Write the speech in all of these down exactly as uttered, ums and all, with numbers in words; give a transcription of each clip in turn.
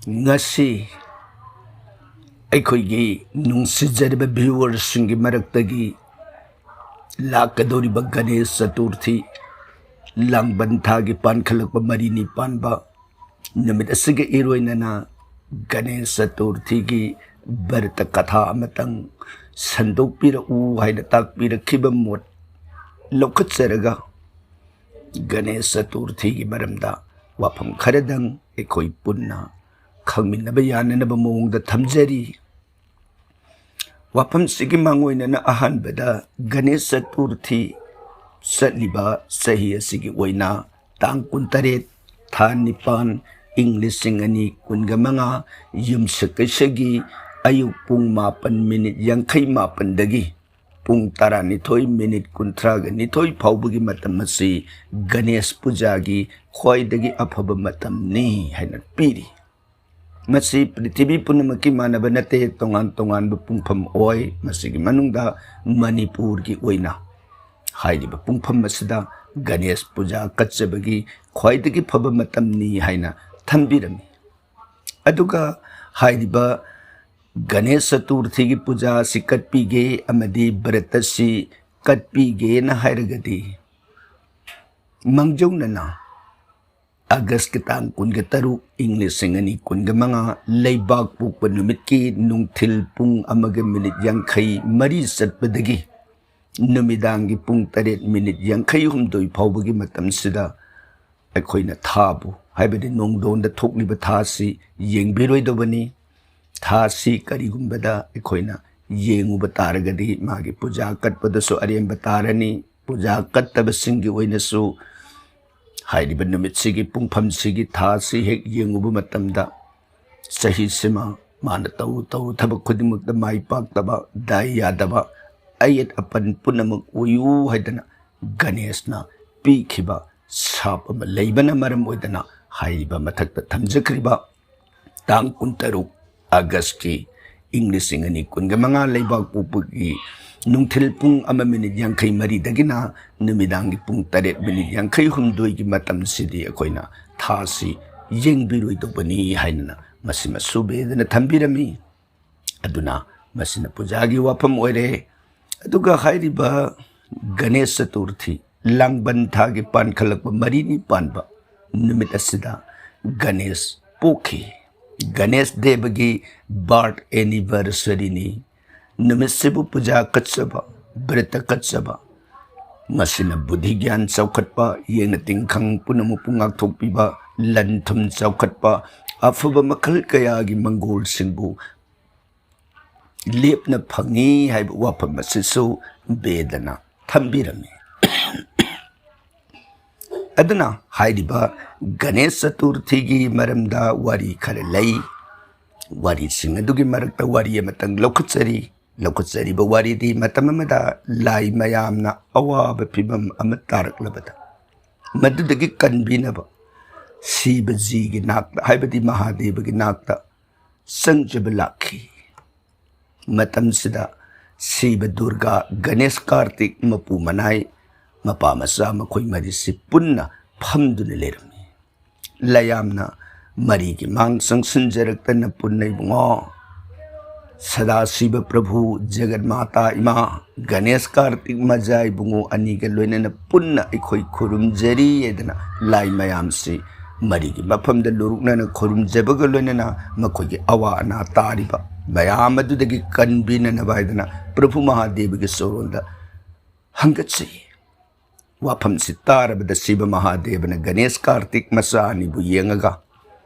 ꯉꯁꯤ ꯑꯩꯈꯣꯏꯒꯤ ꯅꯨꯡꯁꯤꯖꯔꯕ viewersꯁꯤꯡꯒꯤ ꯃꯔꯛꯇꯒꯤ ꯂꯥꯛꯀꯗꯧꯔꯤꯕ ꯒꯅꯦꯁ ꯆꯇꯨꯔꯊꯤ, ꯂꯥꯡꯕꯟ ꯊꯥꯒꯤ ꯄꯥꯟꯈꯠꯂꯛꯄ ꯃꯔꯤꯅꯤ ꯄꯥꯟꯕ ꯅꯨꯃꯤꯠ ꯑꯁꯤꯒ ꯏꯔꯣꯏꯅꯅ ꯒꯅꯦꯁ ꯆꯇꯨꯔꯊꯤꯒꯤ ꯕ꯭ꯔꯇ ꯀꯊꯥ ꯑꯃꯇꯪ ꯁꯟꯗꯣꯛꯄꯤꯔꯛꯎ ꯍꯥꯏꯅ ꯇꯥꯛꯄꯤꯔꯛꯈꯤꯕ ꯃꯣꯠ ꯂꯧꯈꯠꯆꯔꯒ, ꯒꯅꯦꯁ ꯆꯇꯨꯔꯊꯤꯒꯤ ꯃꯔꯝꯗ ꯋꯥꯐꯝ ꯈꯔꯗꯪ ꯑꯩꯈꯣꯏ ꯄꯨꯟꯅ ꯈꯪꯃꯤꯟꯅꯕ ꯌꯥꯅꯅꯕ ꯃꯑꯣꯡꯗ ꯊꯝꯖꯔꯤ꯫ ꯋꯥꯐꯝꯁꯤꯒꯤ ꯃꯥꯡꯑꯣꯏꯅꯅ ꯑꯍꯥꯟꯕꯗ ꯒꯅꯦꯁ ꯆꯇꯨꯔꯊꯤ ꯆꯠꯂꯤꯕ ꯆꯍꯤ ꯑꯁꯤꯒꯤ ꯑꯣꯏꯅ ꯇꯥꯡ ꯀꯨꯟꯇꯔꯦꯠ, ꯊꯥ ꯅꯤꯄꯥꯟ, ꯏꯪ ꯂꯤꯁꯤꯡ ꯑꯅꯤ ꯀꯨꯟꯒ ꯃꯉꯥ, ꯌꯨꯝꯁꯀꯩꯁꯒꯤ ꯑꯌꯨꯛ ꯄꯨꯡ ꯃꯥꯄꯟ ꯃꯤꯅꯤꯠ ꯌꯥꯡꯈꯩ ꯃꯥꯄꯟꯗꯒꯤ ꯄꯨꯡ ꯇꯔꯥꯅꯤꯊꯣꯏ ꯃꯤꯅꯤꯠ ꯀꯨꯟꯊ꯭ꯔꯥꯒ ꯅꯤꯊꯣꯏ ꯐꯥꯎꯕꯒꯤ ꯃꯇꯝ ꯑꯁꯤ ꯒꯅꯦꯁ ꯄꯨꯖꯥꯒꯤ ꯈ꯭ꯋꯥꯏꯗꯒꯤ ꯑꯐꯕ ꯃꯇꯝꯅꯤ ꯍꯥꯏꯅ ꯄꯤꯔꯤ꯫ ꯃꯁꯤ ꯄ꯭ꯔꯤꯊꯤꯕꯤ ꯄꯨꯝꯅꯃꯛꯀꯤ ꯃꯥꯟꯅꯕ ꯅꯠꯇꯦ, ꯇꯣꯉꯥꯟ ꯇꯣꯉꯥꯟꯕ ꯄꯨꯡꯐꯝ ꯑꯣꯏ꯫ ꯃꯁꯤꯒꯤ ꯃꯅꯨꯡꯗ ꯃꯅꯤꯄꯨꯔꯒꯤ ꯑꯣꯏꯅ ꯍꯥꯏꯔꯤꯕ ꯄꯨꯡꯐꯝ ꯑꯁꯤꯗ ꯒꯅꯦꯁ ꯄꯨꯖꯥ ꯀꯠꯆꯕꯒꯤ ꯈ꯭ꯋꯥꯏꯗꯒꯤ ꯐꯕ ꯃꯇꯝꯅꯤ ꯍꯥꯏꯅ ꯊꯝꯕꯤꯔꯝꯃꯤ꯫ ꯑꯗꯨꯒ ꯍꯥꯏꯔꯤꯕ ꯒꯅꯦꯁ ꯆꯇꯨꯔꯊꯤꯒꯤ ꯄꯨꯖꯥ ꯑꯁꯤ ꯀꯠꯄꯤꯒꯦ ꯑꯃꯗꯤ ꯕ꯭ꯔꯠ ꯑꯁꯤ ꯀꯠꯄꯤꯒꯦꯅ ꯍꯥꯏꯔꯒꯗꯤ, ꯃꯥꯡꯖꯧꯅꯅ ꯑꯥꯒꯁꯀꯤ ꯇꯥꯡ ꯀꯨꯟꯒ ꯇꯔꯨꯛ, ꯏꯪ ꯂꯤꯁꯤꯡ ꯑꯅꯤ ꯀꯨꯟꯒ ꯃꯉꯥ, ꯂꯩꯕꯥꯛ ꯄꯣꯛꯄ ꯅꯨꯃꯤꯠꯀꯤ ꯅꯨꯡꯊꯤꯜ ꯄꯨꯡ ꯑꯃꯒ ꯃꯤꯅꯤꯠ ꯌꯥꯡꯈꯩ ꯃꯔꯤ ꯆꯠꯄꯗꯒꯤ ꯅꯨꯃꯤꯗꯥꯡꯒꯤ ꯄꯨꯡ ꯇꯔꯦꯠ ꯃꯤꯅꯤꯠ ꯌꯥꯡꯈꯩ ꯍꯨꯝꯗꯣꯏ ꯐꯥꯎꯕꯒꯤ ꯃꯇꯝꯁꯤꯗ ꯑꯩꯈꯣꯏꯅ ꯊꯥꯕꯨ, ꯍꯥꯏꯕꯗꯤ ꯅꯣꯡꯗꯣꯟꯗ ꯊꯣꯛꯂꯤꯕ ꯊꯥꯁꯤ ꯌꯦꯡꯕꯤꯔꯣꯏꯗꯕꯅꯤ꯫ ꯊꯥꯁꯤ ꯀꯔꯤꯒꯨꯝꯕꯗ ꯑꯩꯈꯣꯏꯅ ꯌꯦꯡꯉꯨꯕ ꯇꯥꯔꯒꯗꯤ ꯃꯥꯒꯤ ꯄꯨꯖꯥ ꯀꯠꯄꯗꯁꯨ ꯑꯔꯦꯝꯕ ꯇꯥꯔꯅꯤ꯫ ꯄꯨꯖꯥ ꯀꯠꯇꯕꯁꯤꯡꯒꯤ ꯑꯣꯏꯅꯁꯨ ꯍꯥꯏꯔꯤꯕ ꯅꯨꯃꯤꯠꯁꯤꯒꯤ ꯄꯨꯡꯐꯝꯁꯤꯒꯤ ꯊꯥꯁꯤ ꯍꯦꯛ ꯌꯦꯡꯉꯨꯕ ꯃꯇꯝꯗ ꯆꯍꯤꯁꯤꯃ ꯃꯥꯅ ꯇꯧꯔꯨ ꯇꯧꯔꯨ ꯊꯕꯛ ꯈꯨꯗꯤꯡꯃꯛꯇ ꯃꯥꯏ ꯄꯥꯛꯇꯕ, ꯗꯥꯏ ꯌꯥꯗꯕ, ꯑꯌꯦꯠ ꯑꯄꯟ ꯄꯨꯝꯅꯃꯛ ꯑꯣꯏꯌꯨ ꯍꯥꯏꯗꯅ ꯒꯅꯦꯁꯅ ꯄꯤꯈꯤꯕ ꯁꯥꯞ ꯑꯃ ꯂꯩꯕꯅ ꯃꯔꯝ ꯑꯣꯏꯗꯅ ꯍꯥꯏꯔꯤꯕ ꯃꯊꯛꯇ ꯊꯝꯖꯈ꯭ꯔꯤꯕ ꯇꯥꯡ ꯀꯨꯟꯇꯔꯨꯛ ꯑꯥꯒꯁꯀꯤ ꯏꯪ ꯂꯤꯁꯤꯡ ꯑꯅꯤ ꯀꯨꯟꯒ ꯃꯉꯥ ꯂꯩꯕꯥꯛ ꯄꯣꯛꯄꯒꯤ ꯅꯨꯡꯊꯤꯜ ꯄꯨꯡ ꯑꯃ ꯃꯤꯅꯤꯠ ꯌꯥꯡꯈꯩ ꯃꯔꯤꯗꯒꯤꯅ ꯅꯨꯃꯤꯗꯥꯡꯒꯤ ꯄꯨꯡ ꯇꯔꯦꯠ ꯃꯤꯅꯤꯠ ꯌꯥꯡꯈꯩ ꯍꯨꯝꯗꯣꯏꯒꯤ ꯃꯇꯝꯁꯤꯗꯤ ꯑꯩꯈꯣꯏꯅ ꯊꯥꯁꯤ ꯌꯦꯡꯕꯤꯔꯣꯏꯗꯧꯕꯅꯤ ꯍꯥꯏꯅ ꯃꯁꯤꯃꯁꯨ ꯕꯦꯗꯅ ꯊꯝꯕꯤꯔꯝꯃꯤ꯫ ꯑꯗꯨꯅ ꯃꯁꯤꯅ ꯄꯨꯖꯥꯒꯤ ꯋꯥꯐꯝ ꯑꯣꯏꯔꯦ꯫ ꯑꯗꯨꯒ ꯍꯥꯏꯔꯤꯕ ꯒꯅꯦꯁ ꯆꯇꯨꯔꯊꯤ, ꯂꯥꯡꯕꯟ ꯊꯥꯒꯤ ꯄꯥꯟꯈꯠꯂꯛꯄ ꯃꯔꯤꯅꯤ ꯄꯥꯟꯕ ꯅꯨꯃꯤꯠ ꯑꯁꯤꯗ ꯒꯅꯦꯁ ꯄꯣꯛꯈꯤ꯫ ꯒꯅꯦꯁ ꯗꯦꯕꯒꯤ ꯕꯥꯔꯠ ꯑꯦꯅꯤꯚꯔꯁꯔꯤꯅꯤ꯫ ꯅꯨꯃꯤꯠꯁꯤꯕꯨ ꯄꯨꯖꯥ ꯀꯠꯆꯕ, ꯕ꯭ꯔꯇ ꯀꯠꯆꯕ, ꯃꯁꯤꯅ ꯕꯨꯙꯤ ꯒ꯭ꯌꯥꯟ ꯆꯥꯎꯈꯠꯄ, ꯌꯦꯡꯅ ꯇꯤꯡꯈꯪ ꯄꯨꯝꯅꯃꯛꯄꯨ ꯉꯥꯛꯊꯣꯛꯄꯤꯕ, ꯂꯟ ꯊꯨꯝ ꯆꯥꯎꯈꯠꯄ, ꯑꯐꯕ ꯃꯈꯜ ꯀꯌꯥꯒꯤ ꯃꯪꯒꯣꯜꯁꯤꯡꯕꯨ ꯂꯦꯞꯅ ꯐꯪꯏ ꯍꯥꯏꯕ ꯋꯥꯐꯝ ꯑꯁꯤꯁꯨ ꯕꯦꯗꯅ ꯊꯝꯕꯤꯔꯝꯃꯤ꯫ ꯑꯗꯨꯅ ꯍꯥꯏꯔꯤꯕ ꯒꯅꯦꯁ ꯆꯇꯨꯔꯊꯤꯒꯤ ꯃꯔꯝꯗ ꯋꯥꯔꯤ ꯈꯔ ꯂꯩ꯫ ꯋꯥꯔꯤꯁꯤꯡ ꯑꯗꯨꯒꯤ ꯃꯔꯛꯇ ꯋꯥꯔꯤ ꯑꯃꯇꯪ ꯂꯧꯈꯠꯆꯔꯤ꯫ ꯂꯧꯈꯠꯆꯔꯤꯕ ꯋꯥꯔꯤꯗꯤ ꯃꯇꯝ ꯑꯃꯗ ꯂꯥꯏ ꯃꯌꯥꯝꯅ ꯑꯋꯥꯕ ꯐꯤꯕꯝ ꯑꯃ ꯇꯥꯔꯛꯂꯕꯗ ꯃꯗꯨꯗꯒꯤ ꯀꯟꯕꯤꯅꯕ ꯁꯤꯕꯖꯤꯒꯤ ꯅꯥꯛꯇ, ꯍꯥꯏꯕꯗꯤ ꯃꯍꯥꯗꯦꯕꯒꯤ ꯅꯥꯛꯇ ꯆꯪꯖꯕ ꯂꯥꯛꯈꯤ꯫ ꯃꯇꯝꯁꯤꯗ ꯁꯤꯕ, ꯗꯨꯔꯒꯥ, ꯒꯅꯦꯁ, ꯀꯥꯔꯇꯤꯛ, ꯃꯄꯨ ꯃꯅꯥꯏ, ꯃꯄꯥ ꯃꯆꯥ ꯃꯈꯣꯏ ꯃꯔꯤꯁꯤ ꯄꯨꯟꯅ ꯐꯝꯗꯨꯅ ꯂꯩꯔꯝꯃꯤ꯫ ꯂꯌꯥꯝꯅ ꯃꯔꯤꯒꯤ ꯃꯥꯡ ꯆꯪꯁꯤꯟꯖꯔꯛꯇꯅ ꯄꯨꯟꯅ, "ꯏꯕꯨꯡꯉꯣ, ꯁꯗꯥꯁꯤꯕ ꯄ꯭ꯔꯚꯨ, ꯖꯒꯟꯃꯥꯇꯥ ꯏꯃꯥ, ꯒꯅꯦꯁ, ꯀꯥꯔꯇꯤꯛ, ꯃꯖꯥ ꯏꯕꯨꯡꯉꯣ ꯑꯅꯤꯒ ꯂꯣꯏꯅꯅ ꯄꯨꯟꯅ ꯑꯩꯈꯣꯏ ꯈꯨꯔꯨꯝꯖꯔꯤ" ꯍꯥꯏꯗꯅ ꯂꯥꯏ ꯃꯌꯥꯝꯁꯤ ꯃꯔꯤꯒꯤ ꯃꯐꯝꯗ ꯂꯨꯔꯨꯛꯅꯅ ꯈꯨꯔꯨꯝꯖꯕꯒ ꯂꯣꯏꯅꯅ ꯃꯈꯣꯏꯒꯤ ꯑꯋꯥ ꯑꯅꯥ ꯇꯥꯔꯤꯕ ꯃꯌꯥꯝ ꯑꯗꯨꯗꯒꯤ ꯀꯟꯕꯤꯅꯅꯕ ꯍꯥꯏꯗꯅ ꯄ꯭ꯔꯚꯨ ꯃꯍꯥꯗꯦꯕꯒꯤ ꯆꯣꯔꯣꯟꯗ ꯍꯪꯒꯠꯆꯩ꯫ ꯋꯥꯐꯝꯁꯤ ꯇꯥꯔꯕꯗ ꯁꯤꯕ ꯃꯍꯥꯗꯦꯕꯅ ꯒꯅꯦꯁ ꯀꯥꯔꯇꯤꯛ ꯃꯆꯥ ꯑꯅꯤꯕꯨ ꯌꯦꯡꯉꯒ,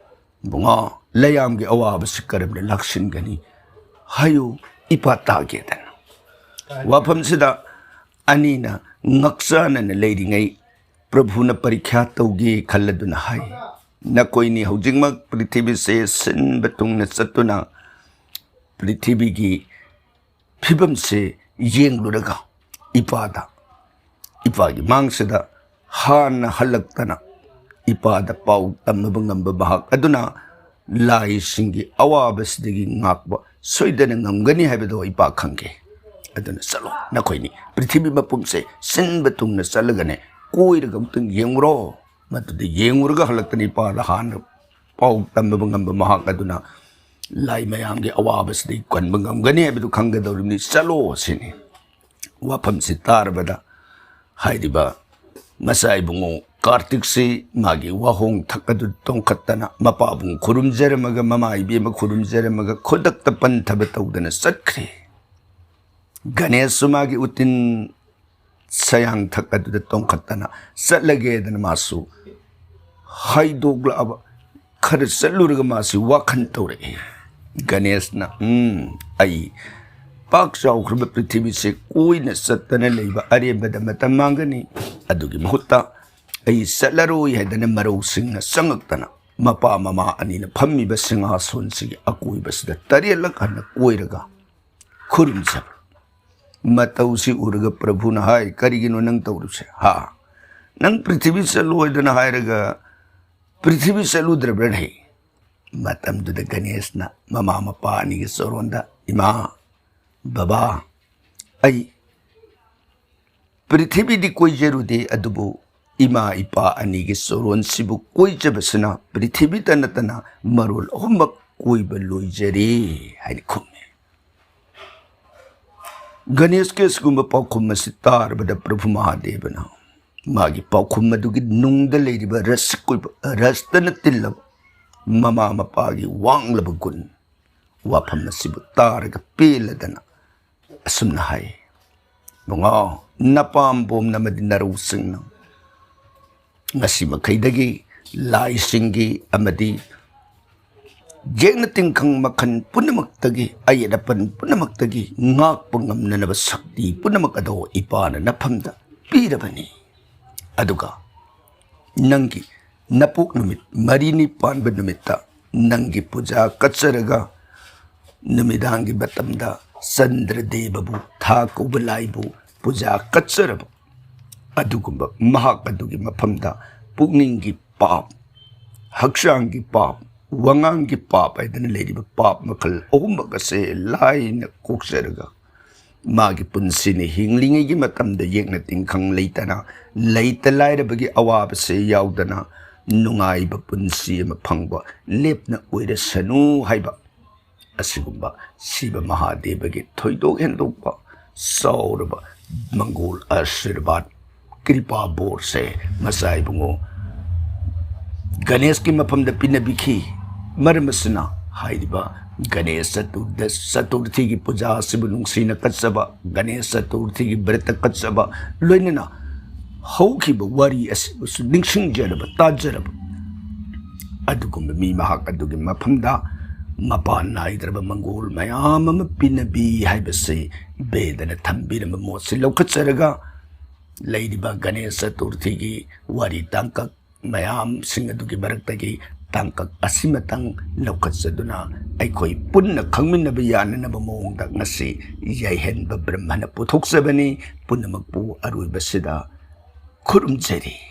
"ꯏꯕꯨꯡꯉꯣ, ꯂꯌꯥꯝꯒꯤ ꯑꯋꯥꯕꯁꯤ ꯀꯔꯝꯅ ꯂꯥꯛꯁꯤꯟꯒꯅꯤ? ꯍꯥꯏꯌꯨ, ꯏꯄꯥ ꯇꯥꯒꯦꯗꯅ"꯫ ꯋꯥꯐꯝꯁꯤꯗ ꯑꯅꯤꯅ ꯉꯛꯆꯥꯅꯅ ꯂꯩꯔꯤꯉꯩ ꯄ꯭ꯔꯚꯨꯅ ꯄꯔꯤꯈ꯭ꯌꯥ ꯇꯧꯒꯦ ꯈꯜꯂꯗꯨꯅ ꯍꯥꯏ, "ꯅꯈꯣꯏꯅꯤ ꯍꯧꯖꯤꯛꯃꯛ ꯄ꯭ꯔꯤꯊꯤꯕꯤꯁꯦ ꯁꯤꯟꯕ ꯊꯨꯡꯅ ꯆꯠꯇꯨꯅ ꯄ꯭ꯔꯤꯊꯤꯕꯤꯒꯤ ꯐꯤꯕꯝꯁꯦ ꯌꯦꯡꯂꯨꯔꯒ ꯏꯄꯥꯗ, ꯏꯄꯥꯒꯤ ꯃꯥꯡꯁꯤꯗ ꯍꯥꯟꯅ ꯍꯜꯂꯛꯇꯅ ꯏꯄꯥꯗ ꯄꯥꯎ ꯇꯝꯅꯕ ꯉꯝꯕ ꯃꯍꯥꯛ ꯑꯗꯨꯅ ꯂꯥꯏꯁꯤꯡꯒꯤ ꯑꯋꯥꯕꯁꯤꯗꯒꯤ ꯉꯥꯛꯄ ꯁꯣꯏꯗꯅ ꯉꯝꯒꯅꯤ ꯍꯥꯏꯕꯗꯣ ꯏꯄꯥ ꯈꯪꯒꯦ꯫ ꯑꯗꯨꯅ ꯆꯠꯂꯣ, ꯅꯈꯣꯏꯅꯤ ꯄ꯭ꯔꯤꯊꯤꯕꯤ ꯃꯄꯨꯝꯁꯦ ꯁꯤꯟꯕ ꯊꯨꯡꯅ ꯆꯠꯂꯒꯅꯦ, ꯀꯣꯏꯔꯒ ꯑꯃꯨꯛꯇꯪ ꯌꯦꯡꯉꯨꯔꯣ"꯫ ꯃꯗꯨꯗ ꯌꯦꯡꯉꯨꯔꯒ ꯍꯜꯂꯛꯇꯅ ꯏꯄꯥꯗ ꯍꯥꯟꯅ ꯄꯥꯎ ꯇꯝꯕ ꯉꯝꯕ ꯃꯍꯥꯛ ꯑꯗꯨꯅ ꯂꯥꯏ ꯃꯌꯥꯝꯒꯤ ꯑꯋꯥꯕꯁꯤꯗꯒꯤ ꯀꯟꯕ ꯉꯝꯒꯅꯤ ꯍꯥꯏꯕꯗꯨ ꯈꯪꯒꯗꯧꯔꯤꯕꯅꯤ꯫ ꯆꯠꯂꯣ ꯁꯤꯅꯤ꯫ ꯋꯥꯐꯝꯁꯤ ꯇꯥꯔꯕꯗ ꯍꯥꯏꯔꯤꯕ ꯃꯆꯥ ꯏꯕꯨꯡꯉꯣ ꯀꯥꯔꯇꯤꯛꯁꯤ ꯃꯥꯒꯤ ꯋꯥꯍꯣꯡ ꯊꯛ ꯑꯗꯨ ꯇꯣꯡꯈꯠꯇꯅ ꯃꯄꯥꯕꯨꯡ ꯈꯨꯔꯨꯝꯖꯔꯝꯃꯒ, ꯃꯃꯥ ꯏꯕꯦꯝꯃ ꯈꯨꯔꯨꯝꯖꯔꯝꯃꯒ, ꯈꯨꯗꯛꯇ ꯄꯟꯊꯕ ꯇꯧꯗꯅ ꯆꯠꯈ꯭ꯔꯦ꯫ ꯒꯅꯦꯁꯁꯨ ꯃꯥꯒꯤ ꯎꯇꯤꯟ ꯁꯌꯥꯡꯊꯛ ꯑꯗꯨꯗ ꯇꯣꯡꯈꯠꯇꯅ ꯆꯠꯂꯒꯦꯗꯅ ꯃꯥꯁꯨ ꯍꯥꯏꯗꯣꯛꯂꯛꯑꯕ꯫ ꯈꯔ ꯆꯠꯂꯨꯔꯒ ꯃꯥꯁꯤ ꯋꯥꯈꯜ ꯇꯧꯔꯛꯏ꯫ ꯒꯅꯦꯁꯅ, "ꯎꯝ, ꯑꯩ ꯄꯥꯛ ꯆꯥꯎꯈ꯭ꯔꯕ ꯄ꯭ꯔꯤꯊꯤꯕꯤꯁꯦ ꯀꯣꯏꯅ ꯆꯠꯇꯅ ꯂꯩꯕ ꯑꯔꯦꯝꯕꯗ ꯃꯇꯝ ꯃꯥꯡꯒꯅꯤ꯫ ꯑꯗꯨꯒꯤ ꯃꯍꯨꯠꯇ ꯑꯩ ꯆꯠꯂꯔꯣꯏ" ꯍꯥꯏꯗꯅ ꯃꯔꯧꯁꯤꯡꯅ ꯆꯪꯉꯛꯇꯅ ꯃꯄꯥ ꯃꯃꯥ ꯑꯅꯤꯅ ꯐꯝꯃꯤꯕ ꯁꯤꯡꯍꯥꯁꯣꯟꯁꯤꯒꯤ ꯑꯀꯣꯏꯕꯁꯤꯗ ꯇꯔꯦꯠꯂꯛ ꯍꯟꯅ ꯀꯣꯏꯔꯒ ꯈꯨꯔꯨꯝꯖꯕ꯫ ꯃꯇꯧꯁꯤ ꯎꯔꯒ ꯄ꯭ꯔꯚꯨꯅ ꯍꯥꯏ, "ꯀꯔꯤꯒꯤꯅꯣ ꯅꯪ ꯇꯧꯔꯤꯕꯁꯦ? ꯍꯥ? ꯅꯪ ꯄ꯭ꯔꯤꯊꯤꯕꯤ ꯆꯠꯂꯣꯏꯗꯅ ꯍꯥꯏꯔꯒ ꯄ꯭ꯔꯤꯊꯤꯕꯤ ꯆꯠꯂꯨꯗ꯭ꯔꯕ꯭ꯔꯅꯦ?" ꯃꯇꯝꯗꯨꯗ ꯒꯅꯦꯁꯅ ꯃꯃꯥ ꯃꯄꯥ ꯑꯅꯤꯒꯤ ꯆꯣꯔꯣꯟꯗ, "ꯏꯃꯥ, ꯕꯕꯥ, ꯑꯩ ꯄ꯭ꯔꯤꯊꯤꯕꯤꯗꯤ ꯀꯣꯏꯖꯔꯨꯗꯦ, ꯑꯗꯨꯕꯨ ꯏꯃꯥ ꯏꯄꯥ ꯑꯅꯤꯒꯤ ꯆꯣꯔꯣꯟꯁꯤꯕꯨ ꯀꯣꯏꯖꯕꯁꯤꯅ ꯄ꯭ꯔꯤꯊꯤꯕꯤꯗ ꯅꯠꯇꯅ ꯃꯔꯣꯜ ꯑꯍꯨꯝꯃꯛ ꯀꯣꯏꯕ ꯂꯣꯏꯖꯔꯦ" ꯍꯥꯏꯅ ꯈꯨꯝꯃꯤ꯫ ꯒꯅꯦꯁꯀꯤ ꯑꯁꯤꯒꯨꯝꯕ ꯄꯥꯎꯈꯨꯝ ꯑꯁꯤ ꯇꯥꯔꯕꯗ ꯄ꯭ꯔꯚꯨ ꯃꯍꯥꯗꯦꯕꯅ ꯃꯥꯒꯤ ꯄꯥꯎꯈꯨꯝ ꯑꯗꯨꯒꯤ ꯅꯨꯡꯗ ꯂꯩꯔꯤꯕ ꯔꯁ ꯀꯣꯏꯕ, ꯔꯁꯇꯅ ꯇꯤꯜꯂꯕ ꯃꯃꯥ ꯃꯄꯥꯒꯤ ꯋꯥꯡꯂꯕ ꯒꯨꯟ, ꯋꯥꯐꯝ ꯑꯁꯤꯕꯨ ꯇꯥꯔꯒ ꯄꯦꯜꯂꯗꯅ ꯑꯁꯨꯝꯅ ꯍꯥꯏ, "ꯏꯕꯨꯡꯉꯣ, ꯅꯄꯥꯝꯕꯣꯝꯅ ꯑꯃꯗꯤ ꯅꯔꯧꯁꯤꯡꯅ ꯉꯁꯤ ꯃꯈꯩꯗꯒꯤ ꯂꯥꯏꯁꯤꯡꯒꯤ ꯑꯃꯗꯤ ꯌꯦꯛꯅ ꯇꯤꯡꯈꯪ ꯃꯈꯜ ꯄꯨꯝꯅꯃꯛꯇꯒꯤ, ꯑꯌꯦꯠ ꯑꯄꯟ ꯄꯨꯝꯅꯃꯛꯇꯒꯤ ꯉꯥꯛꯄ ꯉꯝꯅꯅꯕ ꯁꯛꯇꯤ ꯄꯨꯝꯅꯃꯛ ꯑꯗꯣ ꯏꯄꯥꯅ ꯅꯐꯝꯗ ꯄꯤꯔꯕꯅꯤ꯫ ꯑꯗꯨꯒ ꯅꯪꯒꯤ ꯅꯄꯣꯛ ꯅꯨꯃꯤꯠ ꯃꯔꯤꯅꯤ ꯄꯥꯟꯕ ꯅꯨꯃꯤꯠꯇ ꯅꯪꯒꯤ ꯄꯨꯖꯥ ꯀꯠꯆꯔꯒ, ꯅꯨꯃꯤꯗꯥꯡꯒꯤ ꯃꯇꯝꯗ ꯆꯟꯗ꯭ꯔ ꯗꯦꯕꯕꯨ, ꯊꯥ ꯀꯧꯕ ꯂꯥꯏꯕꯨ ꯄꯨꯖꯥ ꯀꯠꯆꯔꯕ ꯑꯗꯨꯒꯨꯝꯕ ꯃꯍꯥꯛ ꯑꯗꯨꯒꯤ ꯃꯐꯝꯗ ꯄꯨꯛꯅꯤꯡꯒꯤ ꯄꯥꯞ, ꯍꯛꯆꯥꯡꯒꯤ ꯄꯥꯞ, ꯋꯥꯉꯥꯡꯒꯤ ꯄꯥꯞ ꯍꯥꯏꯗꯅ ꯂꯩꯔꯤꯕ ꯄꯥꯞ ꯃꯈꯜ ꯑꯍꯨꯝꯃꯛ ꯑꯁꯦ ꯂꯥꯏꯅ ꯀꯣꯛꯆꯔꯒ, ꯃꯥꯒꯤ ꯄꯨꯟꯁꯤꯅ ꯍꯤꯡꯂꯤꯉꯩꯒꯤ ꯃꯇꯝꯗ ꯌꯦꯛꯅ ꯇꯤꯡꯈꯪ ꯂꯩꯇꯅ, ꯂꯩꯇ ꯂꯥꯏꯔꯕꯒꯤ ꯑꯋꯥꯕꯁꯦ ꯌꯥꯎꯗꯅ, ꯅꯨꯡꯉꯥꯏꯕ ꯄꯨꯟꯁꯤ ꯑꯃ ꯐꯪꯕ ꯂꯦꯞꯅ ꯑꯣꯏꯔꯁꯅꯨ ꯍꯥꯏꯕ ꯑꯁꯤꯒꯨꯝꯕ ꯁꯤꯕ ꯃꯍꯥꯗꯦꯕꯒꯤ ꯊꯣꯏꯗꯣꯛ ꯍꯦꯟꯗꯣꯛꯄ ꯆꯥꯎꯔꯕ ꯃꯪꯒꯣꯜ ꯑꯥꯁꯤꯔꯕꯥꯗ, ꯀ꯭ꯔꯤꯄꯥ ꯕꯣꯔꯁꯦ ꯃꯆꯥ ꯏꯕꯨꯡꯉꯣ ꯒꯅꯦꯁꯀꯤ ꯃꯐꯝꯗ ꯄꯤꯅꯕꯤꯈꯤ꯫ ꯃꯔꯝ ꯑꯁꯤꯅ ꯍꯥꯏꯔꯤꯕ ꯒꯅꯦꯁ ꯆꯇꯨꯔꯗ-, ꯆꯇꯨꯔꯊꯤꯒꯤ ꯄꯨꯖꯥ ꯑꯁꯤꯕꯨ ꯅꯨꯡꯁꯤꯅ ꯀꯠꯆꯕ, ꯒꯅꯦꯁ ꯆꯇꯨꯔꯊꯤꯒꯤ ꯕ꯭ꯔꯇ ꯀꯠꯆꯕ, ꯂꯣꯏꯅꯅ ꯍꯧꯈꯤꯕ ꯋꯥꯔꯤ ꯑꯁꯤꯕꯨꯁꯨ ꯅꯤꯡꯁꯤꯡꯖꯔꯕ, ꯇꯥꯖꯔꯕ ꯑꯗꯨꯒꯨꯝꯕ ꯃꯤ ꯃꯍꯥꯛ ꯑꯗꯨꯒꯤ ꯃꯐꯝꯗ ꯃꯄꯥꯟ ꯅꯥꯏꯗ꯭ꯔꯕ ꯃꯪꯒꯣꯜ ꯃꯌꯥꯝ ꯑꯃ ꯄꯤꯅꯕꯤ ꯍꯥꯏꯕꯁꯤ ꯕꯦꯗꯅ ꯊꯝꯕꯤꯔꯝꯕ ꯃꯣꯠꯁꯤ ꯂꯧꯈꯠꯆꯔꯒ, ꯂꯩꯔꯤꯕ ꯒꯅꯦꯁ ꯆꯇꯨꯔꯊꯤꯒꯤ ꯋꯥꯔꯤ ꯇꯥꯡꯀꯛ ꯃꯌꯥꯝꯁꯤꯡ ꯑꯗꯨꯒꯤ ꯃꯔꯛꯇꯒꯤ ꯇꯥꯡꯀꯛ ꯑꯁꯤꯃꯇꯪ ꯂꯧꯈꯠꯆꯗꯨꯅ ꯑꯩꯈꯣꯏ ꯄꯨꯟꯅ ꯈꯪꯃꯤꯟꯅꯕ ꯌꯥꯅꯅꯕ ꯃꯑꯣꯡꯗ ꯉꯁꯤ ꯌꯥꯏꯍꯟꯕ ꯕ꯭ꯔꯍ꯭ꯃꯅ ꯄꯨꯊꯣꯛꯆꯕꯅꯤ꯫ ꯄꯨꯝꯅꯃꯛꯄꯨ ꯑꯔꯣꯏꯕꯁꯤꯗ ꯈꯨꯔꯨꯝꯖꯔꯤ꯫